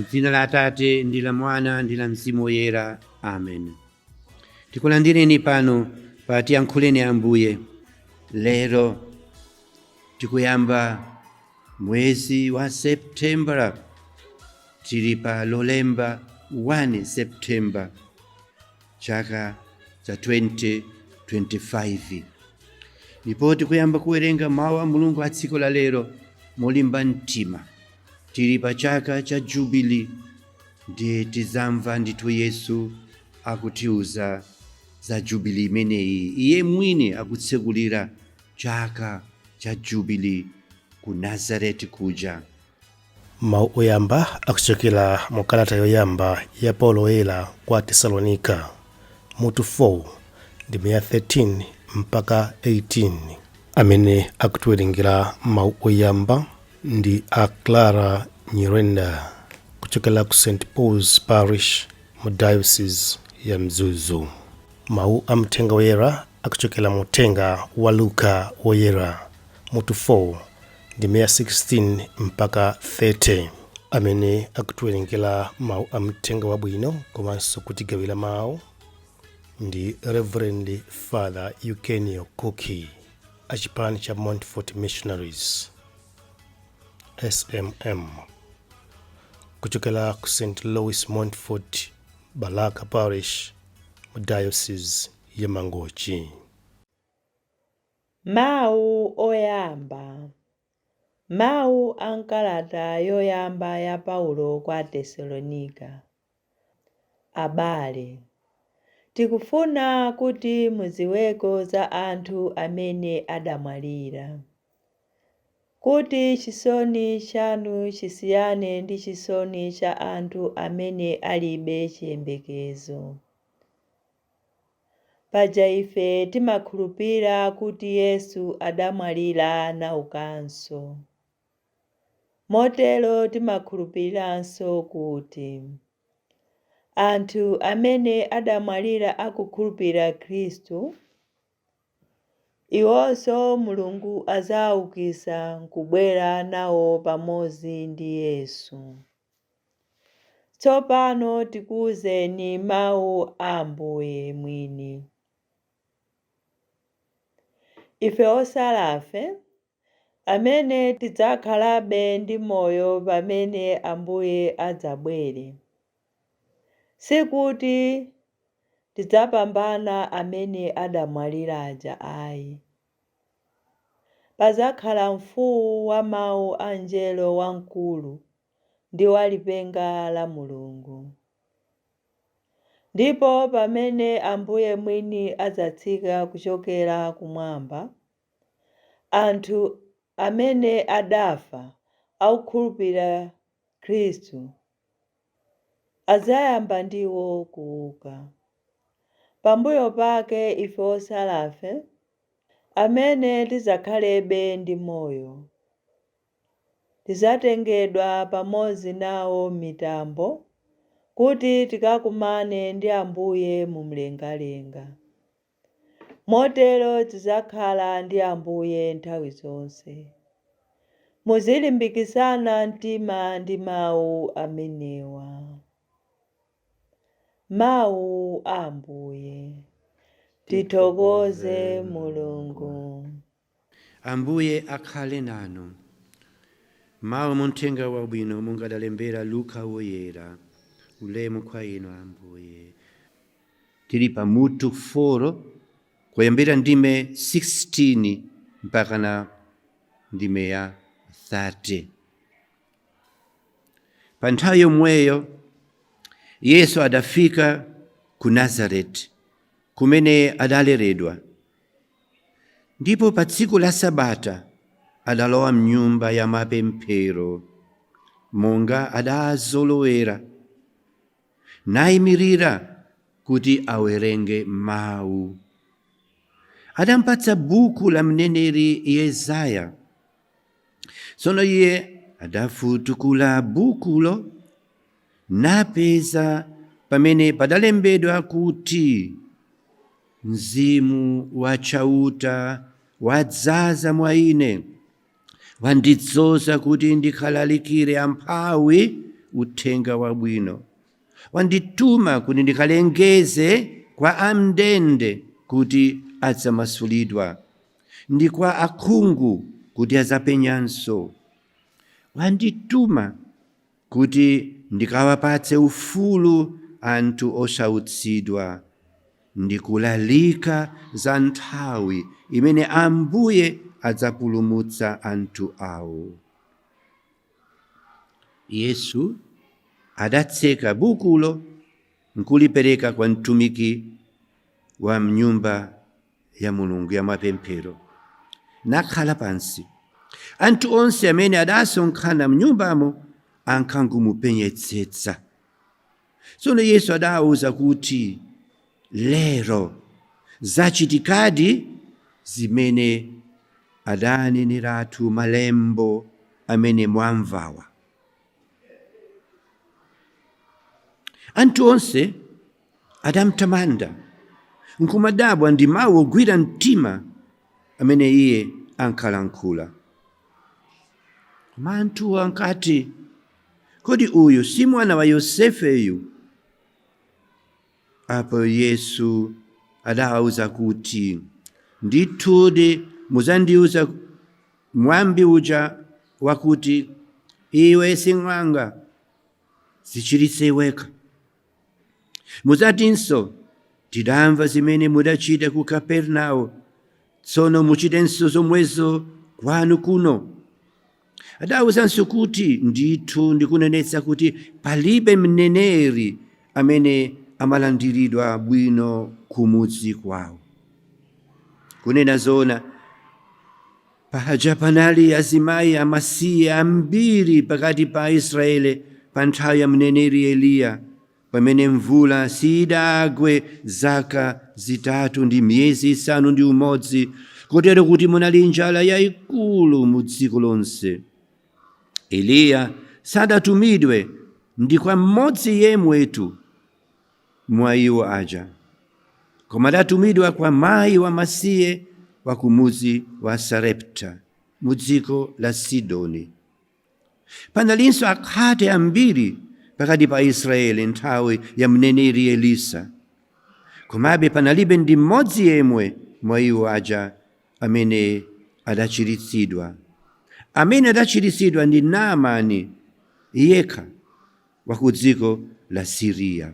M'dzina la Atate ndi la Mwana ndi la Mzimu Woyera. Amen. Tikulandireni pano pa Tiyankhuleni Ambuye. Lero tikuyamba mwezi wa September, tili pa Lolemba 1 September chaka cha 2025, ndipo tikuyamba kuwerenga mawu a Mulungu a tsiku la lero molimba mtima. Tili pa chaka cha Jubili, ndiye tizamva ndithu Yesu akutiuza za Jubili imeneyi. Iye mwini akutsekulira chaka cha Jubili ku Nazareti kuja. Mawu oyamba akuchokera mu kalata yoyamba ya Paulo Woyera kwa Tesalonika, mutu 4, ndime ya 13 mpaka 18. Amene akutiwerengera mawu oyamba ndi a Clara Nyirenda kuchokera ku St Paul's Parish mu Diocese ya Mzuzu. Mawu a Mthenga Woyera akuchokera mu Uthenga wa Luka Woyera, mutu 4, ndime ya 16 mpaka 30. Amene akutiwerengera mawu a Mthenga Wabwino komanso kutigawira mawu ndi Reverend Father Eugenio Kuki achipani cha Montfort Missionaries SMM kuchokera ku St Louis Montfort Balaka Parish mu Diocese ya Mangochi. Mawu oyamba. Mawu a m'kalata yoyamba ya Paulo kwa Atesalonika. Abale, tikufuna kuti mudziweko za anthu amene adamwalira, kuti chisoni chanu chisiyane ndi chisoni cha anthu amene alibe chiyembekezo. Paja ife timakhulupirira kuti Yesu adamwalira naukanso. Motero timakhulupiriranso kuti anthu amene adamwalira akukhulupirira Khristu, iwonso Mulungu adzawaukitsa n'kubwera nawo pamodzi ndi Yesu. Tsopano tikuwuzeni mawu a Ambuye mwini. Ife otsalafe, amene tidzakhalabe ndi moyo pamene Ambuye adzabwere, sikuti tidzapambana amene adamwalira aja ayi. Padzakhala mfuwu wa mawu a mngelo wamkulu ndi wa lipenga la Mulungu. Ndipo pamene Ambuye mwini adzatsika kuchokera kumwamba, anthu amene adafa akukhulupirira Khristu adzayamba ndiwo kuuka. Pambuyo pake ife otsalafe, amene tidzakhalebe ndi moyo, tidzatengedwa pamodzi nawo m'mitambo kuti tikakumane ndi Ambuye mu mlengalenga. Motero tidzakhala ndi Ambuye nthawi zonse. Muzilimbikitsana mtima ndi mawu amenewa. Mawu a Ambuye. Tithokoze Mulungu. Ambuye akhale nanu. Mawu muthenga wabwino monga adalembera Luka Woyera. Ulemu kwa inu, Ambuye. Tili pa mutu 4, kuyambira ndime 16 mpaka na ndime ya 30. Pa nthawi yomweyo Yesu adafika ku Nazareti kumene adaleredwa, ndipo pa tsiku la Sabata adalowa mnyumba ya mapemphero monga adazolowera, nayimirira kuti awerenge mawu. Adampatsa buku la mneneri Yesaya. Tsono iye adafutukula bukulo, napeza pamene padalembedwa kuti: "Mzimu wa Chauta wadzaza mwa ine, wandidzoza kuti ndikalalikire amphawi uthenga wabwino. Wandituma kuti ndikalengeze kwa amndende kuti adzamasulidwa, ndi kwa akhungu kuti adzapenyanso. Wandituma kuti ndikawapatse ufulu anthu osautsidwa, ndikulalika za nthawi imene Ambuye adzapulumutsa anthu awo. Yesu adatseka bukulo nkulipereka kwa mtumiki wa mnyumba ya Mulungu ya mapemphero, nakhala pansi. Anthu onse amene adasonkhana mnyumbamo ankangumupenyetsetsa. Tsono Yesu adawawuza kuti, lero zachitikadi zimene adaneneratu malembo amene mwamvawa. Anthu onse adamtamanda nkumadabwa ndi mawu ogwira mtima amene iye ankalankhula. Koma anthuwo ankati, kodi uyu si mwana wa Yosefeyu? Apo Yesu adawawuza kuti, ndithudi muzandiuza mwambi uja wakuti, iwe sing'anga, zichiritse wekha. Mudzatinso, tidamva zimene mudachita ku Kapernao, tsono muchitenso zomwezo kwanu kuno. Adawuzanso kuti, ndithu ndikunenetsa kuti palibe mneneri amene amalandiridwa bwino kumudzi kwawo. Kunena zona, paja panali azimayi amasiye ambiri pakati pa Israele pa nthawi ya mneneri Eliya, pamene mvula sidagwe zaka 3 ndi miyezi 6, kotero kuti munali njala yayikulu mu dziko lonse. Eliya sadatumidwe ndi kwa mmodzi yemwetu mwa iwo aja, koma adatumidwa kwa mayi wamasiye wa kumudzi wa Sarepta mu dziko la Sidoni. Panalinso akhate ambiri pakati pa Israeli nthawi ya mneneri Elisa, komabe panalibe ndi mmodzi yemwe mwa iwo aja amene adachiritsidwa. Amene adachiritsidwa ndi Naamani yekha wa ku dziko la Siriya.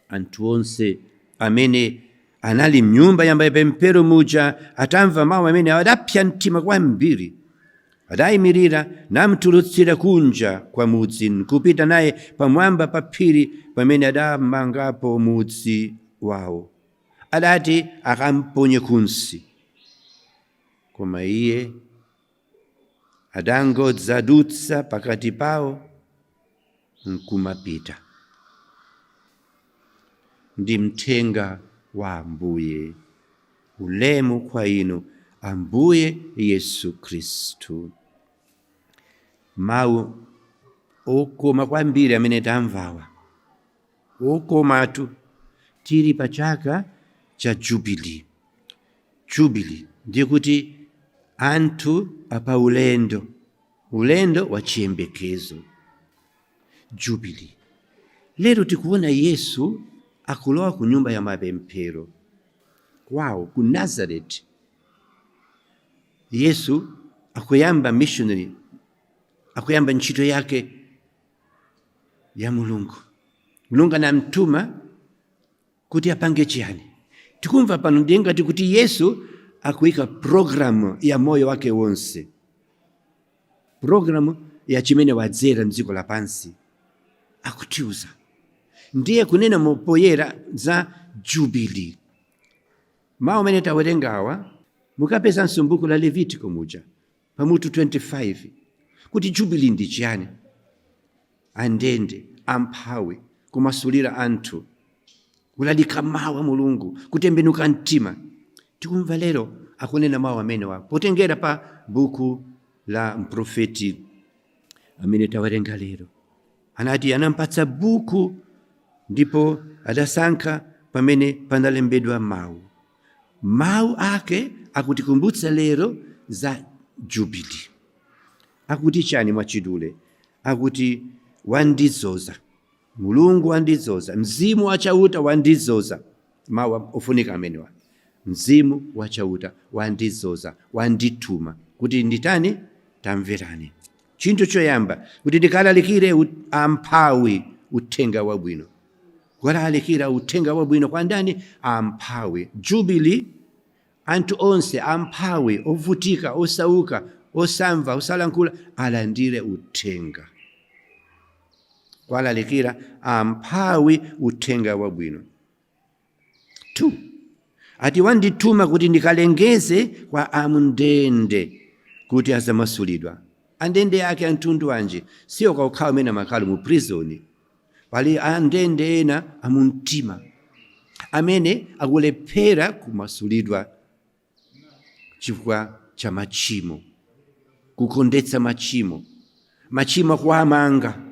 Anthu onse amene anali mnyumba ya mapemphero muja atamva mawu amene adapsa mtima kwambiri, adayimirira namtulutsira kunja kwa mudzi nkupita naye pamwamba pa phiri pamene adamangapo mudzi wawo. Adati akamponye kunsi, koma iye adangodzadutsa pakati pawo nkumapita. Ndi mthenga wa Ambuye. Ulemu kwa inu Ambuye Yesu Khristu. Mawu okoma kwambiri amene tamvawa, okomatu. Tili pa chaka cha Jubilee. Jubilee ndiye kuti anthu apa ulendo, ulendo wa chiyembekezo. Jubilee. Lero tikuona Yesu akulowa ku nyumba ya mapemphero kwawo ku Nazareth. Yesu akuyamba missionary, akuyamba ntchito yake ya Mulungu. Mulungu anamtuma kuti apange chiyani? Tikumva pano ndiye ngati kuti Yesu akuyika programu ya moyo wake wonse, programu ya chimene wadzera mdziko lapansi, akutiuza. Ndiye kunena mopoyera za Jubilee. Mawu amene tawerengawa mukapezanso m'buku la Levitiko muja pamutu 25 kuti Jubilee ndi chiyani. Andende, amphawi, kumasulira anthu, kulalika mawu a Mulungu, kutembenuka mtima. Tikumva lero akunena mawu amenewa potengera pa buku la mprofeti amene tawerenga lero. Anati anampatsa buku ndipo adasankha pamene panalembedwa mawu. Mawu ake akutikumbutsa lero za Jubilee. Akuti chani mwachidule? Akuti Wandidzoza Mulungu, wandidzoza, Mzimu wachauta wandidzoza. Mawu ofunika amenewa. Mzimu wachauta wandidzoza, wandituma kuti nditani? Tamverani. Chinthu choyamba, kuti ndikalalikire amphawi uthenga wabwino. Kulalikira uthenga wabwino kwa ndani? Amphawi. Jubilee, anthu onse amphawi, ovutika, osauka, osamva, osalankhula, alandire uthenga. Kwalalikira amphawi uthenga wabwino. 2, ati wandituma kuti ndikalengeze kwa amundende kuti azamasulidwa. Andende ake amtundu wanji? Siyo okhaokhawo amene amakhala mu prison. Pali andende ena amumtima amene akulephera kumasulidwa chifukwa cha machimo, kukondetsa machimo, machimo akuamanga.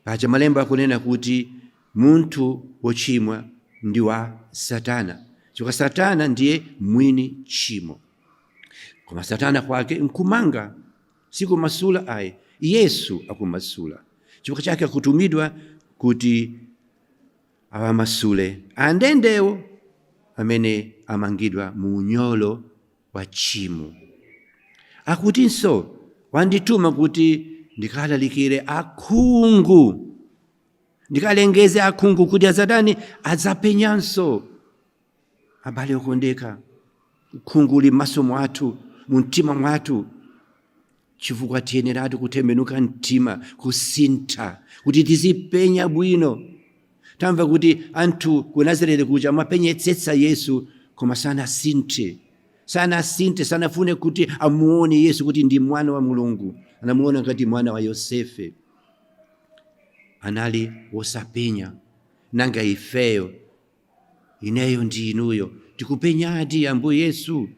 Paja malemba akunena kuti munthu wochimwa ndi wa Satana, chifukwa Satana ndiye mwini tchimo. Koma Satana kwake nkumanga, sikumasula ayi. Yesu akumasula. Chifukwa chake akutumidwa kuti awamasule andendewo amene amangidwa mu unyolo wa tchimo. Akutinso wandituma kuti ndikalalikire akhungu, ndikalengeze akhungu kuti azatani? Adzapenyanso. Abale okondeka, ukhungu uli m'maso mwathu, mu mtima mwathu, chifukwa tiyeneratu kutembenuka mtima, kusintha kuti tizipenya bwino. Tamva kuti anthu ku Nazareti kuja amapenyetsetsa Yesu, koma sanasinthe, sanasinthe, sanafune kuti amuone Yesu kuti ndi mwana wa Mulungu. Anamuona ngati mwana wa Yosefe. Anali wosapenya. Nanga ifeyo, ineyo ndi inuyo, tikupenyadi Ambuye Yesu?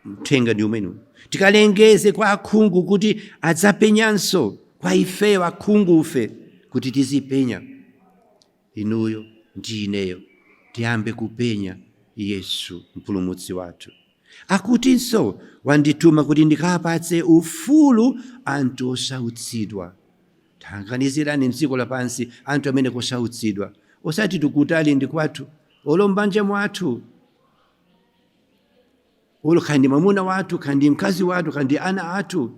Mthenga ndi umenewu, tikalengeze kwa akhungu kuti adzapenyanso. Kwa ifeyo akhungufe kuti tizipenya, inuyo ndi ineyo tiyambe kupenya Yesu mpulumutsi wathu. Akutinso wandituma kuti ndikapatse ufulu anthu osautsidwa. Taganizirani mdziko lapansi anthu amene kusautsidwa, osati tikutali ndi kwathu, olo mbanja mwathu, olo kandi mwamuna wathu, kandi mkazi wathu, kandi ana athu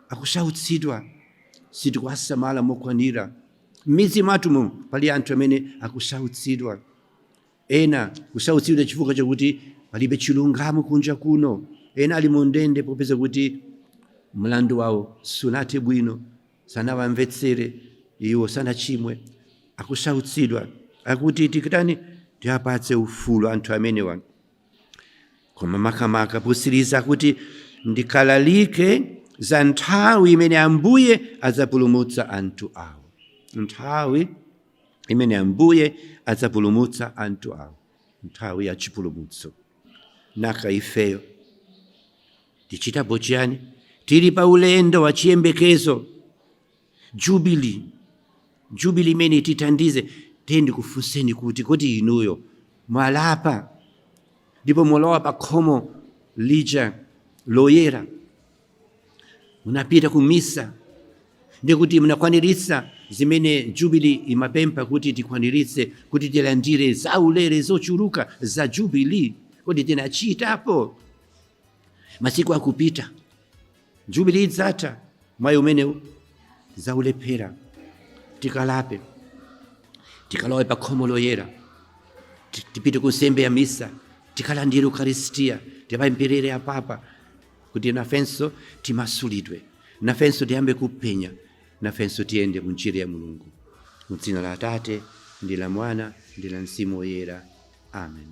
akusautsidwa, sitikuwasamala mokwanira. M'midzi mwathu mu pali anthu amene akusautsidwa, ena kusautsidwa chifukwa chakuti palibe chilungamo kunja kuno, ena ali mu ndende popeza kuti mlandu wawo sunathe bwino, sanawamvetsere iwo, sanachimwe, akusautsidwa. Akuti tikitani? Tiapatse ufulu anthu amenewa. Koma makamaka posiriza kuti ndikalalike za nthawi imene Ambuye adzapulumutsa anthu awo. Nthawi imene Ambuye adzapulumutsa anthu awo, nthawi ya chipulumutso. Naka ifeyo tichitapo chiyani? Tili pa ulendo wa chiyembekezo, Jubilee. Jubilee imene tithandize. Tiye ndikufunseni kuti kodi inuyo mwalapa ndipo mwalowa pa khomo lija loyera, munapita ku misa, ndikuti munakwaniritsa zimene Jubilee imapempha kuti tikwaniritse kuti tilandire zaulere zochuluka za Jubilee? Kodi tinachitapo? Masiku akupita, Jubilee idzatha, mwayi umenewu zaulephera. Tikalape, tikalowe pa khomo loyera, tipite ku nsembe ya misa, tikalandire Eucharistia, tipempherere apapa kuti nafenso timasulidwe, nafenso tiyambe kupenya, nafenso tiyende mu njira ya Mulungu. Mu dzina la Atate ndi la Mwana ndi la Mzimu Woyera. Amen.